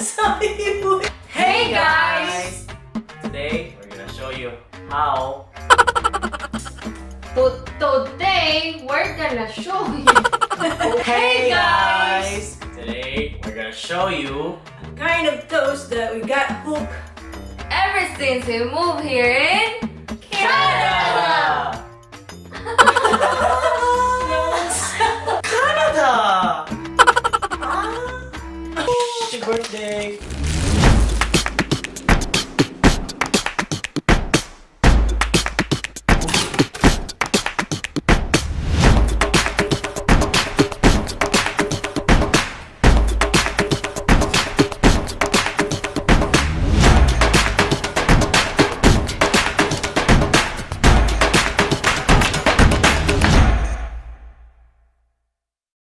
Sorry. Hey guys! Today we're gonna show you how Today we're gonna show you. Hey guys! Today we're gonna show you Kind of toast that we got hooked. Ever since we moved here in Canada.